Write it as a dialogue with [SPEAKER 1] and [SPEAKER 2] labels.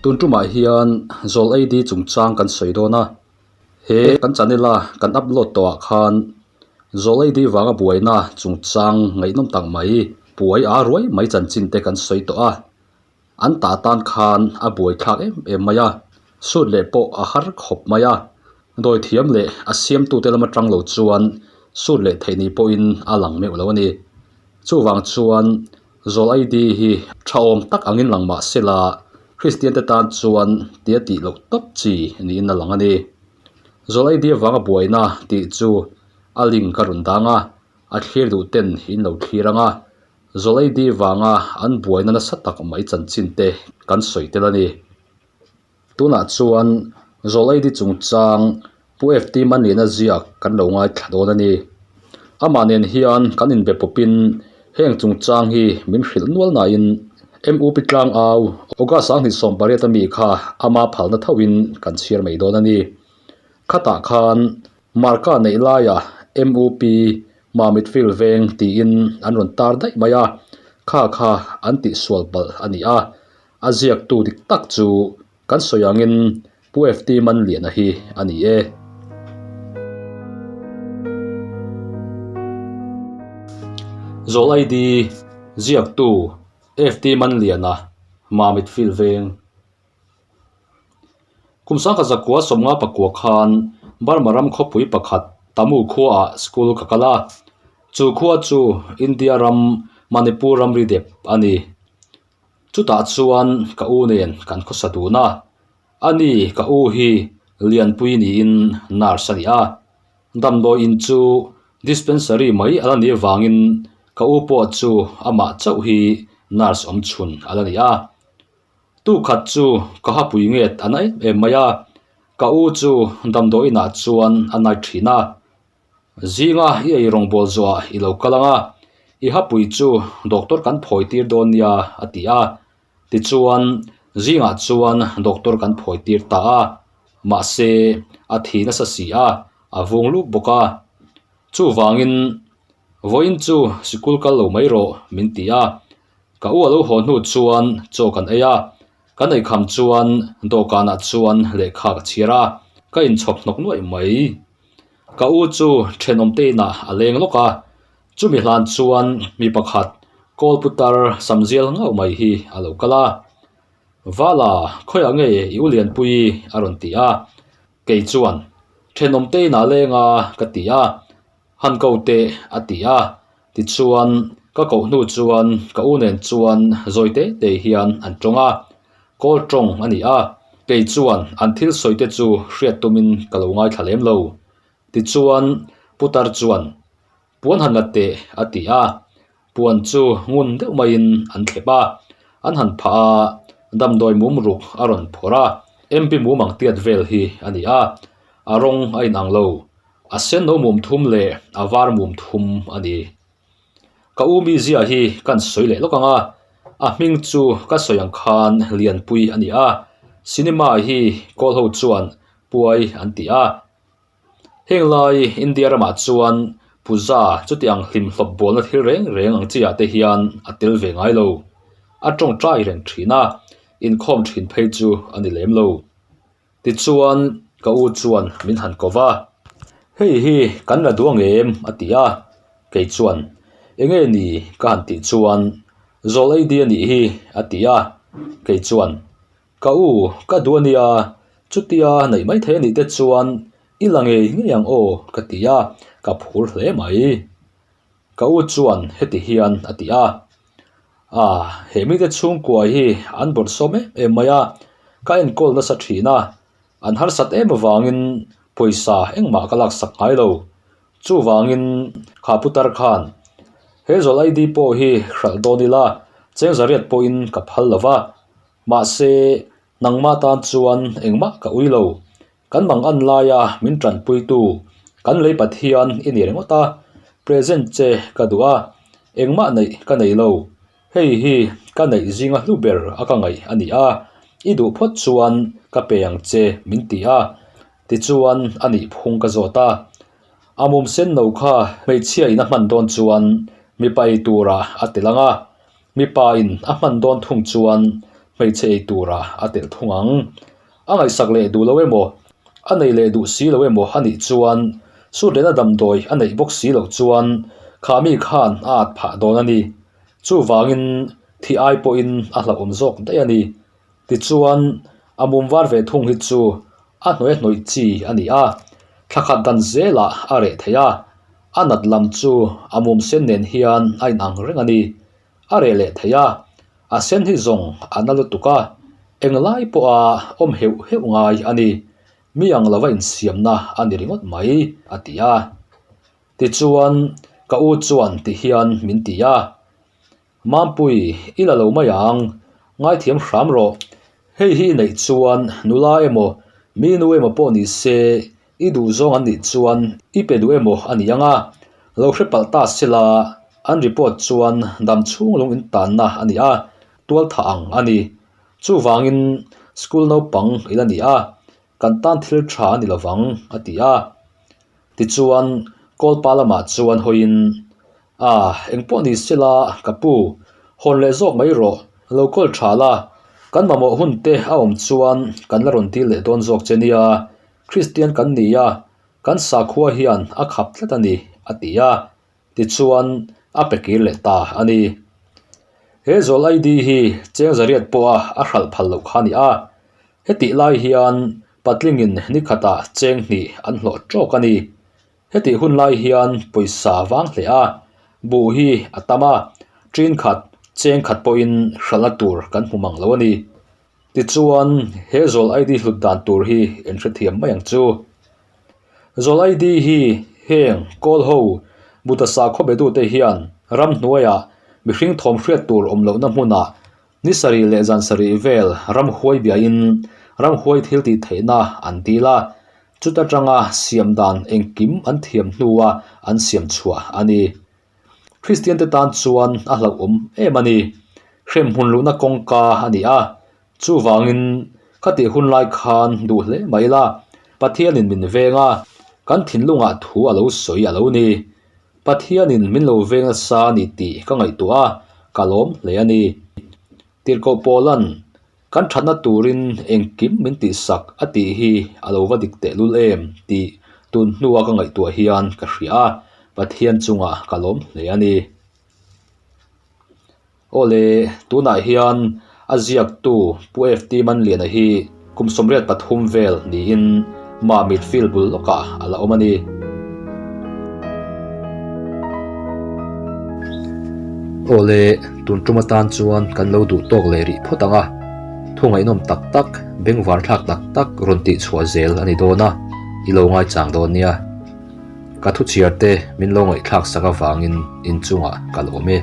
[SPEAKER 1] Tun tumah hian zawl ID chungchang kan sawi dawn a, he kan channel a kan upload tawh ah khan zawl ID vanga buaina chungchang ngaihnawm tak mai puai a ruai mai chanchin te kan sawi tawh a, an tah tan khan a buai thlak em em mai a, sut leh pawh a har khawp mai a, dawi thiam leh a siamtute lam atang lo chuan sut leh theih ni pawhin a lang meuh lo a ni. Chuvang chuan Zawl ID hi tha awm tak angin lang mah se la, Kristian te tan chuan tia tih loh tawp chi niin a lang a ni. Zawl ID avanga buaina tih chu a link a rawn dang a, a thlir duh ten in lo thlir ang a, Zawl ID vanga an buaina nasa tak mai chanchin te kan sawi tel a ni. Tunah chuan Zawl ID chungchang Pu FT Manliana ziak kan lo ngaithla dawn a ni. Amah nen hian kan inbe pawpin heng chungchang hi min hrilh nual nain MUP tlangau August 28 ami kha ama phalna thoin kan chhiar mai dawn a ni. Khatah khan Marka neih laia MUP Mamit Field veng tiin an rawn tar daih mai a, kha kha an tihsual palh a ni a. A ziaktu dik tak chu kan sawi angin Pu FT Manliana hi a ni e. Zawl ID ziaktu FT Manliana Mamit Field veng. Kum sangkhat zakua sawmnga pakua khan Burma ram khawpui pakhat Tamu khuaah school ka kal a. Chu khua chu India ram Manipur ramri dep a ni. Chutah chuan ka u nen kan khawsa dun a, ani ka u hi Lianpui niin nurse a ni a, damdawi in chu dispensary mai a la nih avangin ka u pawh chu amah chauh hi nurse awm chhun a la ni a. Tukhat chu ka hapui nget a na em em mai a, ka u chu damdawi inah chuan a night thin a. Zinga i ei rawngbâwl zuah i lo kal ang a, i hapui chu doctor kan phawi tir dawn nia a ti a. Tichuan, zingah chuan doctor kan phawi tir ta a, mahse a thi nasa si a, a vung luk bawk a. Chuvangin, vawiin chu sikul kal lo mai rawh min ti a. Ka u a lo haw hnu chuan chaw kan ei a, kan eikham chuan dawhkanah chuan lehkha ka chhiar a, ka inchhawp hnawk nuaih mai. Ka u chu thenawm te inah a leng lawk a, chumi hlan chuan mi pakhat kawl putar sam zial ngauh mai hi a lo kal a. Vala, khawiah nge i u Lianpui? a rawn ti a. Kei chuan, Thenawm te inah a leng a, ka ti a. Han ko teh, a ti a. Tichuan, ka koh hnu chuan ka u nen chuan zawi te te hian an tawng a. Kawl tawng a ni a, kei chuan an thil sawi te chu hriat tumin ka lo ngaithla lem lo. Tichuan, Putar chuan, Puan han la teh, a ti a. Puan chu ngun deuh maiin an thlep a, an han phah a, damdawi mum ruk a rawn phawrh a, MP mum ang tiat vel hi a ni a, a rawng a inang lo. A sen no mum thum leh a var mum thum a ni. Ka u mizia hi kan sawi leh lawk ang a, a hming chu ka sawi ang khan Lianpui a ni a, cinema hi kawl ho chuan Puai an ti a. Heng lai India ramah chuan puja chuti ang hlimhlawp bawlna thil reng reng ang chiah te hian a tel ve ngai lo. A tawngtai reng thin a, inkhawm thin phei chu a ni lem lo. Tichuan ka u chuan min han ko va, Hei hi kan la duh ang em? a ti a. Kei chuan, Enge ni? ka han tih chuan, Zawl ei di a nih hi, a ti a. Kei chuan, Ka u, ka duh a nia, chutia neih mai thei a nih te chuan i la ngei ngei ang aw, ka ti a, ka phur hle mai. Ka u chuan heti hian a ti a, Ah, he mite chhungkua hi an bawrhsawm em em mai a, ka enkawl nasa thin a, an harsat em avangin pawisa engmah ka laksak ngai lo. Chuvangin kha putar khan he zawl ID pawh hi hralh dawn ila, cheng zariat pawhin ka phal lo va, mahse nangmah tan chuan engmah ka ui lo. Kan mang an laia min tanpuitu kan lei Pathian i ni ringawt a, present che ka duh a, engmah neih ka nei lo. Hei hi ka neih zinga hlu ber a ka ngaih a ni a, i duh phawt chuan ka pe ang che min ti a, tichuan a nih phung ka zawt a. A mum sen no kha hmeichhia in a hman dawn chuan mipa ei turah a tel ang a, mipa in a hman dawn thung chuan hmeichhe ei turah a telh thung ang. A ngaihsak leh duh lo emaw, a nei leh duh si lo emaw a nih chuan sut lehna damdawi a neih bawk si loh chuan kha mi khan a at phah dawn a ni. Chuvangin thi ai pawhin a hlauhawm zawk daih a ni. Tichuan a mum var ve thung hi chu a hnuai hnawih chi a ni a, thla khat dan zelah a reh thei a, a nat lam chu a mum sen nen hian a inang reng a ni. A reh leh thei a, a sen hi zawng a na lutuk a, englai pawha awm heuh heuh ngai a ni. Mi ang lova insiamna a ni ringawt mai, a ti a. Tichuan ka u chuan ti hian min ti a, Mampui, i la lo mai ang, ngaithiam hram rawh. Hei hi i neih chuan nula emaw, mi nu emaw pawh ni se, i duh zawng an nih chuan i pe duh emaw a ni ang a, lo hre palh ta sela an report chuan dam chhung lung in tanna a ni a, tual thah ang a ni. Chuvangin school naupang i la ni a, kan tan thil tha a ni lovang a ti a. Tichuan Kawlpa lamah chuan hawiin A, engpawh ni sela ka pu, hawn leh zawk mai rawh, lo kawl tha la, kan mamawh hun te a awm chuan kan la rawn dil leh dawn zawk che nia, Kristian kan ni a, kan sakhua hian a khap tlat a ni, a ti a, tichuan a pe kir leh ta a ni. He zawl ID hi cheng zariat pawha a hralh phal loh kha a ni a, hetih lai hian patlingin nikhatah cheng hnih an hlawh tawk a ni. Hetih hun lai hian pawisa vang hle a, buh hi a tam a, ṭin khat, cheng khat pawhin hralhna tur kan hmu mang lo a ni. Tichuan, he zawl ID hlut dan tur hi en hrethiam mai ang chu. Zawl ID hi heng kawl ho Buddha sakhaw betute hian ramhnuaiah mihring thawm hriat tur awm lohna hmunah Ni sarih leh zan sarih vel ramhuai biain ramhuai thil tih theihna an dil a, chuta tanga siam dan engkim an thiam hnua an siam chhuah a ni. Kristiante tan chuan a hlauhawm em a ni. Hremhmun luhna kawngka a ni a, chuvangin khatih hun lai khan duh hle mai la, Pathianin min veng a, kan thinlungah thu a lo sawi a lo ni. Pathianin min lo veng nasa a ni tih ka ngaihtuah a, ka lawm hle a ni. Tirhkoh Paula'n kan thatna turin engkim min tihsak a tih hi a lo va dik tehlul em tih tun hnua ka ngaihtuah hian ka hria a, Pathian chungah ka lawm hle a ni. Awle, tunah hian a ziaktu Pu FT Manliana hi kum 83 vel niin Mamit field bul lawkah a la awm a ni. Awle, tun tum atan chuan kan lo duh tawk leh rih phawt ang a, thu ngaihnawm tak tak, bengvar thlak tak tak rawn tih chhuah zel a ni dawn a, i lo ngaichang dawn nia. Ka thu chhiar te min lo ngaihthlak sak avangin inchungah ka lawm e.